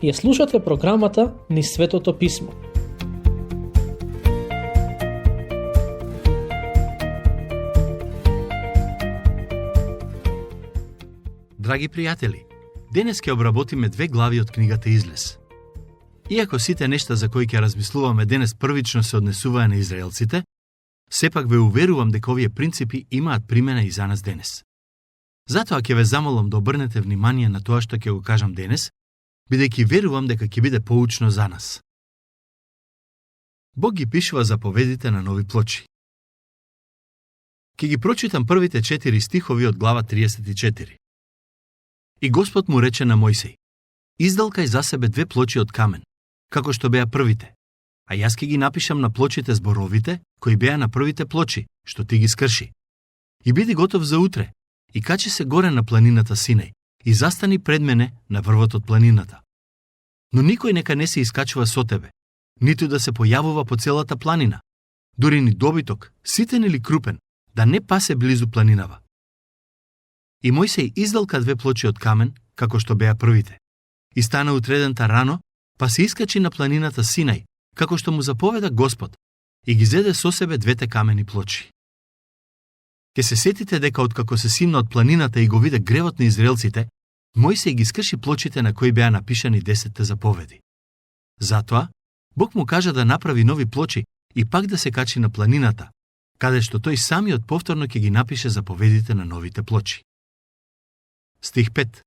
Ја слушате програмата Низ Светото Писмо. Драги пријатели, денес ќе обработиме 2 глави од книгата Излез. Иако сите нешта за кои ќе размислуваме денес првично се однесуваат на израелците, сепак ве уверувам дека овие принципи имаат примена и за нас денес. Затоа ќе ве замолам да обрнете внимание на тоа што ќе го кажам денес, бидејќи верувам дека ќе биде поучно за нас. Бог ги пишува заповедите на нови плочи. Ќе ги прочитам првите 4 стихови од глава 34. И Господ му рече на Мојсей: издалкај за себе 2 плочи од камен, како што беа првите, а јас ќе ги напишам на плочите зборовите кои беа на првите плочи, што ти ги скрши. И биди готов за утре, и качи се горе на планината Синај, и застани пред мене на врвот од планината. Но никој нека не се искачува со тебе, ниту да се појавува по целата планина, дури ни добиток, ситен или крупен, да не пасе близу планинава. И Мојсей издалка 2 плочи од камен, како што беа првите, и стана утредента рано, па се искачи на планината Синај, како што му заповеда Господ, и ги зеде со себе 2 камени плочи. Ке се сетите дека откако се симна од планината и го виде гревот на израелците, Мојсей ги скрши плочите на кои беа напишани 10 заповеди. Затоа, Бог му кажа да направи нови плочи и пак да се качи на планината, каде што тој самиот повторно ќе ги напише заповедите на новите плочи. Стих 5.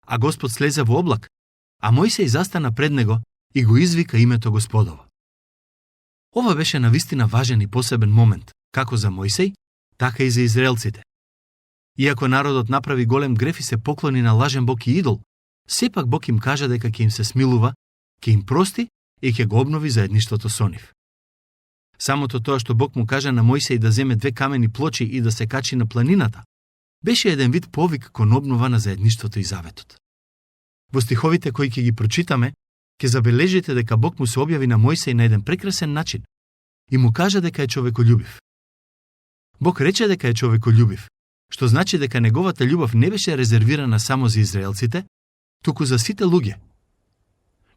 А Господ слезе во облак, а Мојсей застана пред него и го извика името Господово. Ова беше навистина важен и посебен момент, како за Мојсей, така и за израелците. Иако народот направи голем греф и се поклони на лажен бог и идол, сепак Бог им кажа дека ќе им се смилува, ќе им прости и ќе го обнови заедништвото со нив. Самото тоа што Бог му кажа на Мојсей да земе 2 камени плочи и да се качи на планината, беше еден вид повик кон обнова на заедништвото и заветот. Во стиховите кои ќе ги прочитаме, ќе забележите дека Бог му се објави на Мојсей на еден прекрасен начин и му кажа дека е човеколюбив. Бог рече дека е човеколюбив, што значи дека неговата љубов не беше резервирана само за израелците, туку за сите луѓе.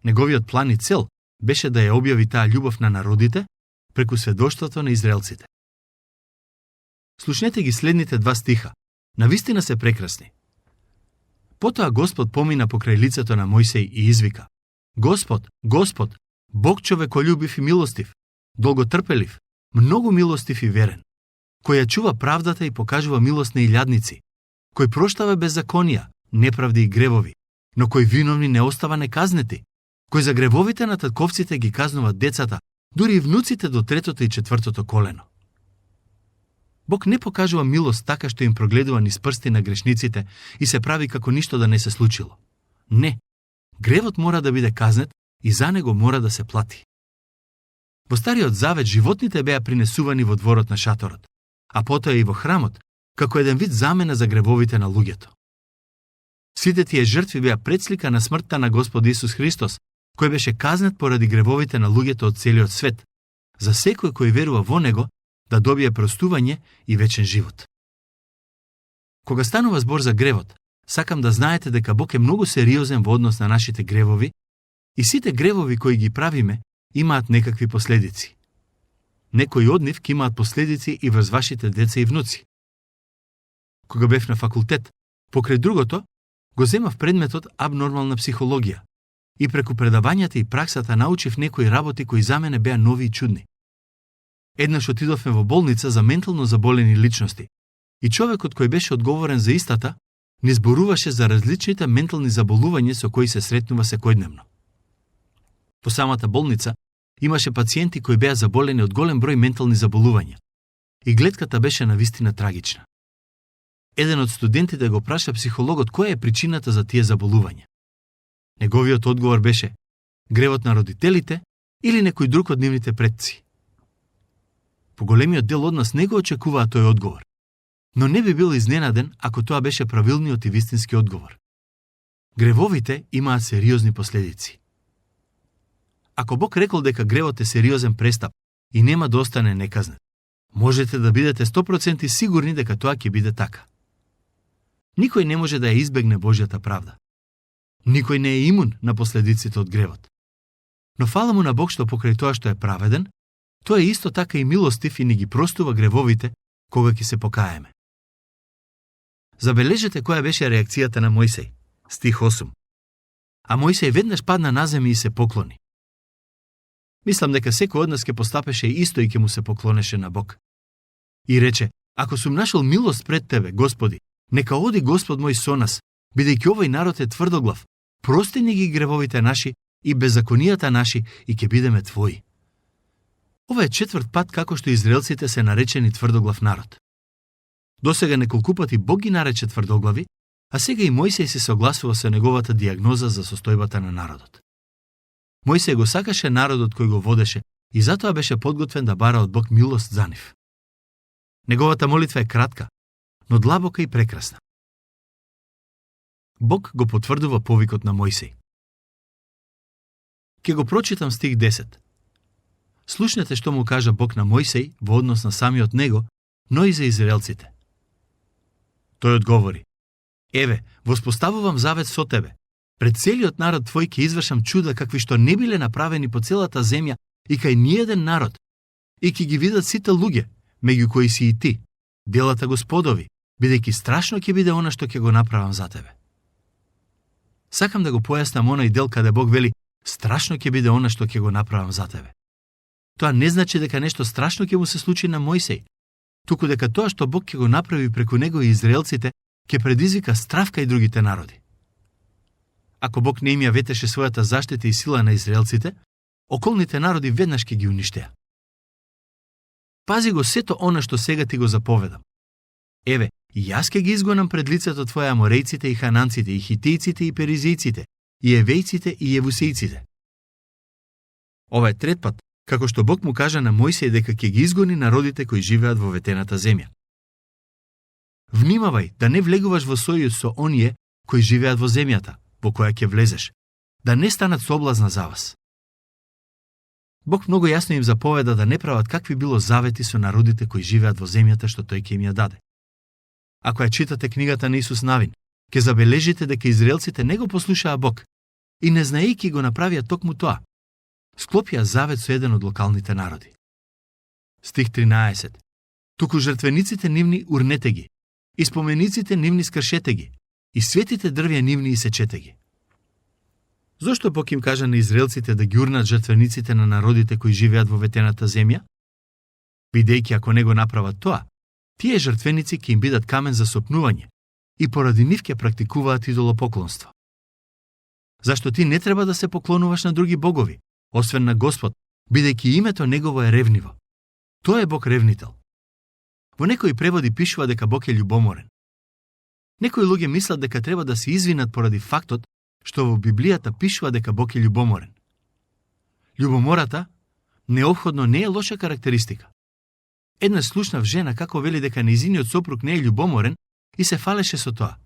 Неговиот план и цел беше да ја објави таа љубов на народите преку сведоштвото на израелците. Слушнете ги следните 2 стиха, навистина се прекрасни. Потоа Господ помина покрај лицето на Мојсей и извика: Господ, Господ, Бог човеколюбив и милостив, долготрпелив, многу милостив и верен, кој ја чува правдата и покажува милост на илјадници, кој проштава беззаконија, неправди и гревови, но кој виновни не остава неказнети, кој за гревовите на татковците ги казнува децата, дури и внуците до 3-то и 4-то колено. Бог не покажува милост така што им прогледува низ прсти на грешниците и се прави како ништо да не се случило. Не, гревот мора да биде казнет и за него мора да се плати. Во Стариот Завет животните беа принесувани во дворот на шаторот, а потоа и во храмот, како еден вид замена за гревовите на луѓето. Сите тие жртви беа предслика на смртта на Господ Исус Христос, кој беше казнет поради гревовите на луѓето од целиот свет, за секој кој верува во него да добие простување и вечен живот. Кога станува збор за гревот, сакам да знаете дека Бог е многу сериозен во однос на нашите гревови и сите гревови кои ги правиме имаат некакви последици. Некои од нив ќе имаат последици и врз вашите деца и внуци. Кога бев на факултет, покрај другото, го земав предметот абнормална психологија и преку предавањата и праксата научив некои работи кои за мене беа нови и чудни. Еднаш отидовме во болница за ментално заболени личности и човекот кој беше одговорен за истата ни зборуваше за различните ментални заболувања со кои се сретнува секојдневно. По самата болница имаше пациенти кои беа заболени од голем број ментални заболувања и гледката беше навистина трагична. Еден од студентите го праша психологот која е причината за тие заболувања. Неговиот одговор беше: гревот на родителите или некој друг од нивните предци. Поголемиот дел од нас не го очекуваа тој одговор, но не би бил изненаден ако тоа беше правилниот и вистински одговор. Гревовите имаат сериозни последици. Ако Бог рекол дека гревот е сериозен престап и нема да остане неказнет, можете да бидете 100% сигурни дека тоа ќе биде така. Никој не може да ја избегне Божјата правда. Никој не е имун на последиците од гревот. Но фала му на Бог што покрај тоа што е праведен, тој е исто така и милостив и ни ги простува гревовите кога ќе се покаеме. Забележете која беше реакцијата на Мојсей. Стих 8. А Мојсей веднаш падна на земја и се поклони. Мислам дека секој од нас ќе постапеше исто и ќе му се поклонеше на Бог. И рече: ако сум нашол милост пред Тебе, Господи, нека оди Господ мој со нас, бидејќи овој народ е тврдоглав, прости ни ги гревовите наши и беззаконијата наши и ќе бидеме Твои. Ова е четврт пат како што израелците се наречени тврдоглав народ. Досега неколку пати Бог ги нарече тврдоглави, а сега и Мојсей се согласува со неговата диагноза за состојбата на народот. Мојсей го сакаше народот кој го водеше и затоа беше подготвен да бара од Бог милост за нив. Неговата молитва е кратка, но длабока и прекрасна. Бог го потврдува повикот на Мојсей. Ке го прочитам стих 10. Слушнете што му кажа Бог на Мојсей во однос на самиот него, но и за израелците. Тој одговори: еве, воспоставувам завет со тебе. Пред целиот народ твој ќе извршам чуда какви што не биле направени по целата земја и кај ниеден народ, и ќе ги видат сите луѓе, меѓу кои си и ти, делата Господови, бидејќи страшно ќе биде она што ќе го направам за тебе. Сакам да го појаснам оној дел каде Бог вели: страшно ќе биде она што ќе го направам за тебе. Тоа не значи дека нешто страшно ќе му се случи на Мојсей, туку дека тоа што Бог ќе го направи преку него и израелците ќе предизвика страв кај другите народи. Ако Бог не им ја ветеше својата заштита и сила на израелците, околните народи веднаш ќе ги уништеа. Пази го сето она што сега ти го заповедам. Еве, јас ќе ги изгонам пред лицето твое аморејците и хананците, и хитијците и перизијците, и евејците и јевусијците. Ова е трет пат, како што Бог му кажа на Мојсей дека ќе ги изгони народите кои живеат во ветената земја. Внимавај да не влегуваш во сојуз со оние кои живеат во земјата, во која ќе влезеш, да не станат соблазна за вас. Бог многу јасно им заповеда да не прават какви било завети со народите кои живеат во земјата што тој ќе им ја даде. Ако ја читате книгата на Исус Навин, ќе забележите дека израелците не го послушаа Бог и не знаејќи го направија токму тоа, склопија завет со еден од локалните народи. Стих 13. Туку жртвениците нивни урнете ги, и спомениците нивни скршете ги, и светите дрвја нивни исечете ги. Зошто Бог им кажа на израелците да ги урнат жртвениците на народите кои живеат во ветената земја? Бидејќи ако не го направат тоа, тие жртвеници ќе им бидат камен за сопнување и поради нив ќе практикуваат идолопоклонство. Зашто ти не треба да се поклонуваш на други богови, освен на Господ, бидејќи името негово е ревниво. Тој е Бог ревнител. Во некои преводи пишува дека Бог е љубоморен. Некои луѓе мислат дека треба да се извинат поради фактот што во Библијата пишува дека Бог е љубоморен. Љубомората неопходно не е лоша карактеристика. Една слушнав жена како вели дека нејзиниот сопруг не е љубоморен и се фалеше со тоа.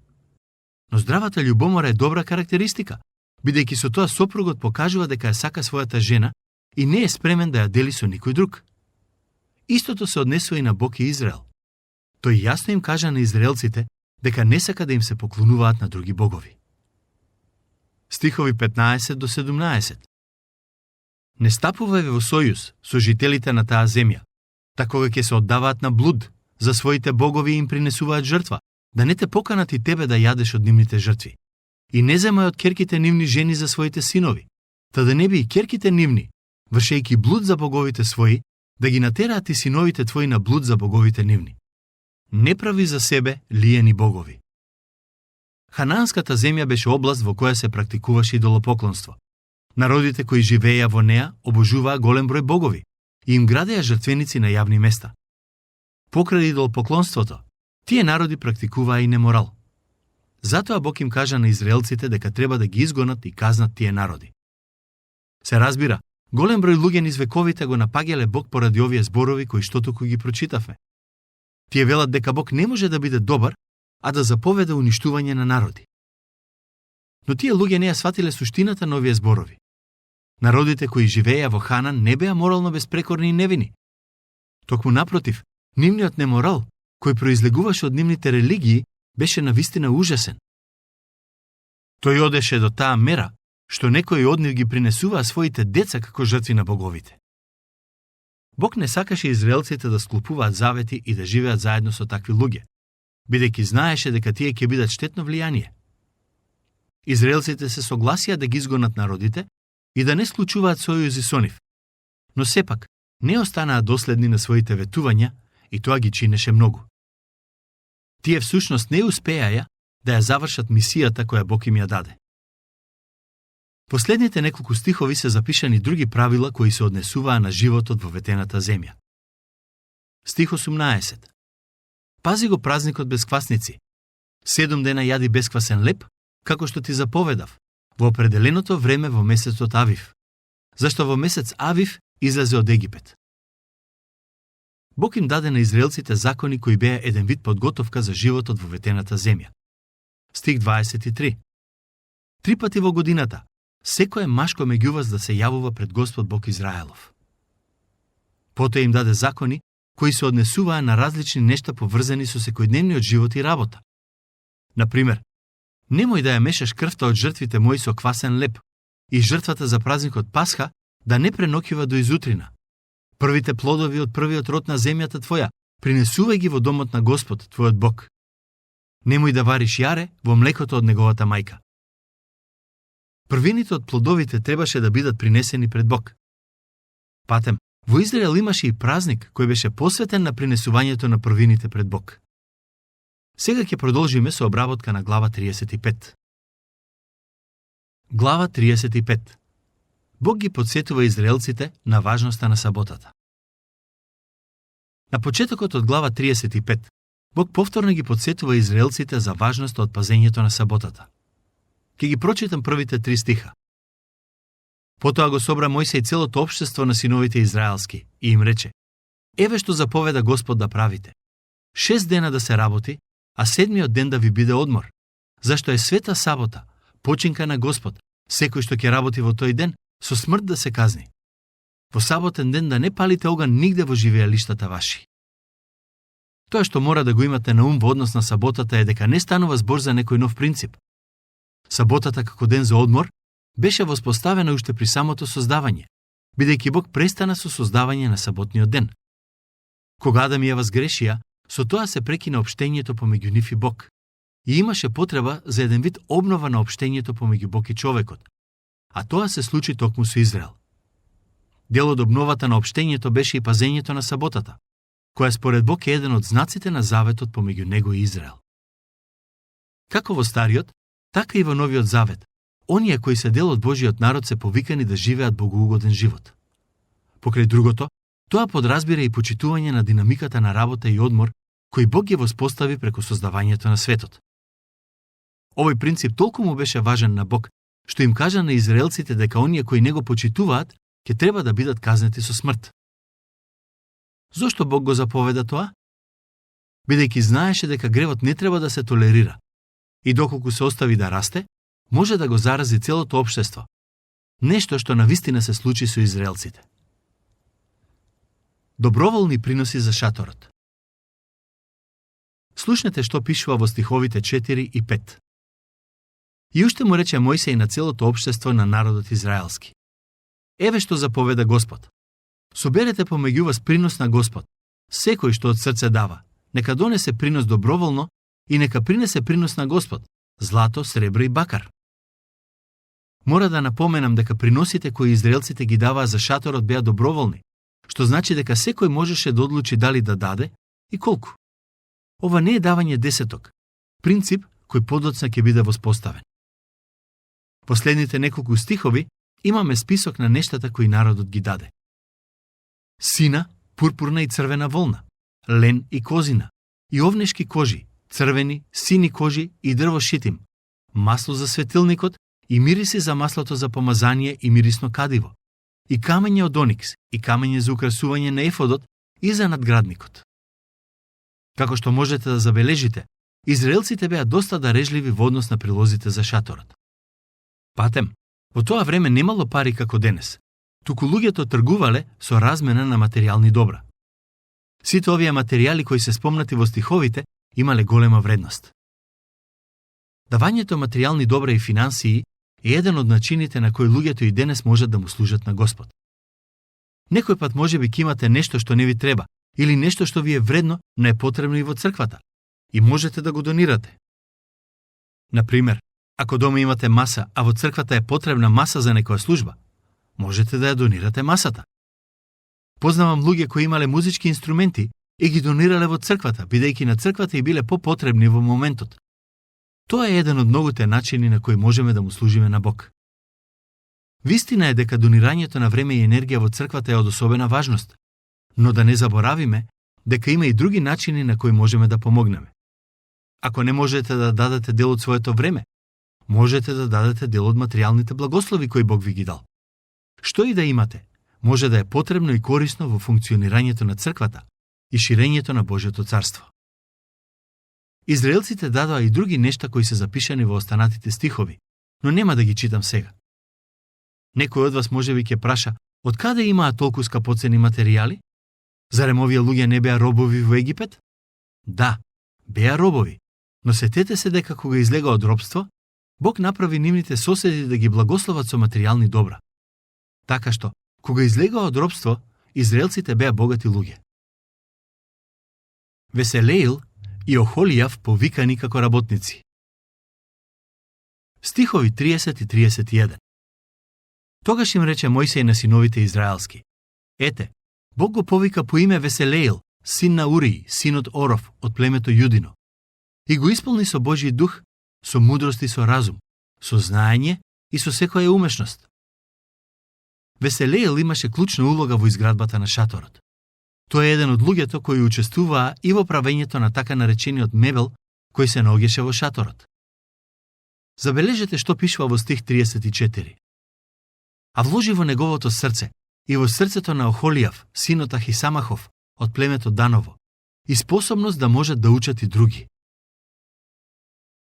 Но здравата љубомора е добра карактеристика, бидејќи со тоа сопругот покажува дека ја сака својата жена и не е спремен да ја дели со никој друг. Истото се однесува и на Бог и Израел. Тој јасно им кажа на израелците дека не сака да им се поклонуваат на други богови. Стихови 15 до 17. Не стапувај во сојуз со жителите на таа земја, така ќе се оддаваат на блуд, за своите богови им принесуваат жртва, да не те поканат и тебе да јадеш од нивните жртви. И не земај од керките нивни жени за своите синови, та да не би и керките нивни, вршејќи блуд за боговите своји, да ги натераат и синовите твои на блуд за боговите нивни. Не прави за себе лиени богови. Ханаанската земја беше област во која се практикуваше идолопоклонство. Народите кои живееја во неа обожуваа голем број богови и им градеа жртвеници на јавни места. Покрај идолопоклонството, тие народи практикуваа и неморал. Затоа Бог им кажа на израелците дека треба да ги изгонат и казнат тие народи. Се разбира, голем број луѓе низ вековите го напаѓале Бог поради овие зборови кои што туку ги прочитавме. Тие велат дека Бог не може да биде добар, а да заповеда уништување на народи. Но тие луѓе не ја сватиле суштината на овие зборови. Народите кои живееја во Ханан не беа морално безпрекорни и невини. Токму напротив, нивниот неморал, кој произлегуваше од нивните религии, беше навистина ужасен. Тој одеше до таа мера, што некои од нив ги принесуваа своите деца како жртви на боговите. Бог не сакаше израелците да склопуваат завети и да живеат заедно со такви луѓе, бидејќи знаеше дека тие ќе бидат штетно влијание. Израелците се согласија да ги изгонат народите и да не склучуваат сојузи со нив, но сепак не останаа доследни на своите ветувања и тоа ги чинеше многу. Тие всушност не успеаја да ја завршат мисијата која Бог им ја даде. Последните неколку стихови се запишани други правила кои се однесуваа на животот во ветената земја. Стих 18. Пази го празникот без квасници. 7 дена јади бесквасен леп, како што ти заповедав, во определеното време во месецот Авив, зашто во месец Авив излезе од Египет. Бог им даде на израелците закони кои беа еден вид подготовка за животот во ветената земја. Стих 23. 3 пати во годината, секое машко меѓуваз да се јавува пред Господ Бог Израелов. Потоа им даде закони кои се однесуваа на различни нешта поврзани со секојдневниот живот и работа. Например, немој да ја мешаш крвта од жртвите мои со квасен леп и жртвата за празникот Пасха да не преноќува до изутрина. Првите плодови од првиот род на земјата твоја принесувај ги во домот на Господ, твојот Бог. Немој да вариш јаре во млекото од неговата мајка. Првините од плодовите требаше да бидат принесени пред Бог. Патем, во Израел имаше и празник кој беше посветен на принесувањето на првините пред Бог. Сега ќе продолжиме со обработка на глава 35. Глава 35. Бог ги подсетува израелците на важноста на саботата. На почетокот од глава 35, Бог повторно ги подсетува израелците за важноста од пазењето на саботата. Ќе ги прочитам првите 3 стиха. Потоа го собра Мојсей целото општество на синовите израелски и им рече: Еве што заповеда Господ да правите. 6 дена да се работи, а 7-миот ден да ви биде одмор, зашто е света сабота, починка на Господ. Секој што ќе работи во тој ден, со смрт да се казни. Во саботен ден да не палите оган нигде во живеалиштата ваши. Тоа што мора да го имате на ум во однос на саботата е дека не станува збор за некој нов принцип. Саботата како ден за одмор беше воспоставена уште при самото создавање, бидејќи Бог престана со создавање на саботниот ден. Кога Адам и Ева сгрешија, со тоа се прекина општењето помеѓу нив и Бог. И имаше потреба за еден вид обнова на општењето помеѓу Бог и човекот, а тоа се случи токму со Израел. Дел од обновата на општењето беше и пазењето на саботата, која според Бог е еден од знаците на заветот помеѓу него и Израел. Како во Стариот, така и во Новиот Завет, оние кои се дел од Божиот народ се повикани да живеат богоугоден живот. Покрај другото, тоа подразбира и почитување на динамиката на работа и одмор, кој Бог ги воспостави преку создавањето на светот. Овој принцип толку му беше важен на Бог, што им кажа на израелците дека оние кои не го почитуваат, ќе треба да бидат казнети со смрт. Зошто Бог го заповеда тоа? Бидејќи знаеше дека гревот не треба да се толерира и доколку се остави да расте, може да го зарази целото општество. Нешто што навистина се случи со израелците. Доброволни приноси за шаторот. Слушнете што пишува во стиховите 4 и 5. И уште му рече Мојсей на целото општество на народот израелски: Еве што заповеда Господ. Соберете помеѓу вас принос на Господ. Секој што од срце дава, нека донесе принос доброволно и нека принесе принос на Господ: злато, сребро и бакар. Мора да напоменам дека приносите кои израелците ги даваа за шаторот беа доброволни, што значи дека секој можеше да одлучи дали да даде и колку. Ова не е давање десеток, принцип кој подоцна ќе биде воспоставен. Последните неколку стихови имаме список на нештата кои народот ги даде. Сина, пурпурна и црвена волна, лен и козина, и овнешки кожи, црвени, сини кожи и дрво шитим, масло за светилникот и мириси за маслото за помазание и мирисно кадиво, и камење од оникс, и камење за украсување на ефодот и за надградникот. Како што можете да забележите, израелците беа доста дарежливи во однос на прилозите за шаторот. Патем, во тоа време немало пари како денес, туку луѓето тргувале со размена на материјални добра. Сите овие материјали кои се спомнати во стиховите имале голема вредност. Давањето материјални добра и финансии е еден од начините на кои луѓето и денес можат да му служат на Господ. Некој пат можеби ќе имате нешто што не ви треба, или нешто што ви е вредно, но е потребно и во црквата, и можете да го донирате. Например, ако дома имате маса, а во црквата е потребна маса за некоја служба, можете да ја донирате масата. Познавам луѓе кои имале музички инструменти и ги донирале во црквата, бидејќи на црквата и биле попотребни во моментот. Тоа е еден од многуте начини на кои можеме да му служиме на Бог. Вистина е дека донирањето на време и енергија во црквата е од особена важност, но да не заборавиме дека има и други начини на кои можеме да помогнеме. Ако не можете да дадете дел од своето време, можете да дадете дел од материјалните благослови кои Бог ви ги дал. Што и да имате, може да е потребно и корисно во функционирањето на црквата и ширењето на Божјото царство. Израелците дадоа и други нешта кои се запишани во останатите стихови, но нема да ги читам сега. Некој од вас можеби ќе праша, од каде имаа толку скапоцени материјали? Зарем овие луѓе не беа робови во Египет? Да, беа робови, но сетете се дека кога излега од робство, Бог направи нивните соседи да ги благословат со материјални добра. Така што, кога излега од робство, израелците беа богати луѓе. Веселеил и Охолијав повикани како работници. Стихови 30 и 31. Тогаш им рече Мојсеј на синовите израелски: Ете, Бог го повика по име Веселеил, син на Урии, синот Оров, од племето Јудино, и го исполни со Божји дух, со мудрост и со разум, со знаење и со секоја умешност. Веселеил имаше клучна улога во изградбата на шаторот. Тој е еден од луѓето кои учествуваа и во правењето на така наречениот мебел кој се наоѓаше во шаторот. Забележете што пишува во стих 34. А вложи во неговото срце и во срцето на Охолијав, синот Ахисамахов, од племето Даново, и способност да можат да учат и други.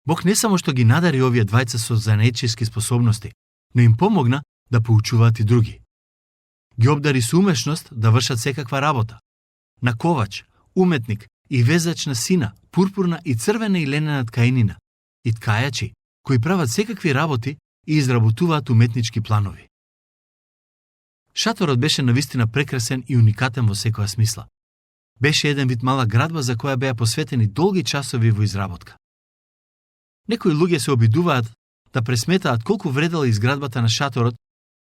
Бог не само што ги надари овие двајца со занаетчиски способности, но им помогна да поучуваат и други. Ги обдари со умешност да вршат секаква работа. На ковач, уметник и везач на сина, пурпурна и црвена и ленена ткаинина, и ткајачи, кои прават секакви работи и изработуваат уметнички планови. Шаторот беше навистина прекрасен и уникатен во секоја смисла. Беше еден вид мала градба за која беа посветени долги часови во изработка. Некои луѓе се обидуваат да пресметаат колку вредела изградбата на шаторот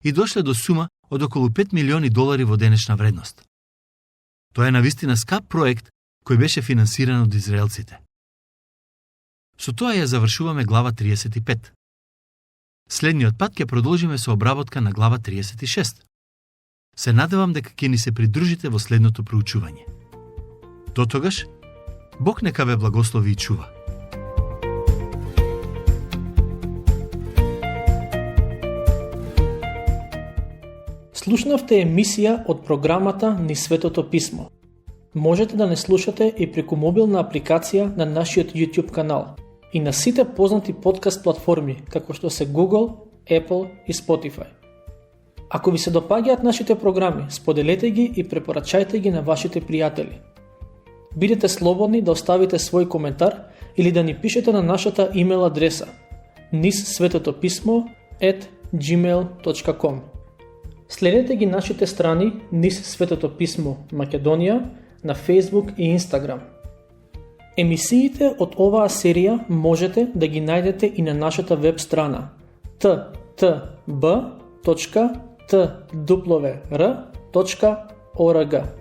и дошле до сума од околу $5 милиони во денешна вредност. Тоа е навистина скап проект кој беше финансиран од израелците. Со тоа ја завршуваме глава 35. Следниот пат ќе продолжиме со обработка на глава 36. Се надевам дека ќе ни се придружите во следното проучување. Дотогаш, Бог нека ве благослови и чува. Слушнавте емисија од програмата Низ Светото Писмо. Можете да не слушате и преку мобилна апликација на нашиот YouTube канал и на сите познати подкаст платформи, како што се Google, Apple и Spotify. Ако ви се допаѓаат нашите програми, споделете ги и препорачајте ги на вашите пријатели. Бидете слободни да оставите свој коментар или да ни пишете на нашата имейл адреса nizsvetotopismo@gmail.com. Следете ги нашите страни Низ Светото Писмо Македонија на Facebook и Instagram. Емисиите од оваа серија можете да ги најдете и на нашата веб страна ttb.twr.org.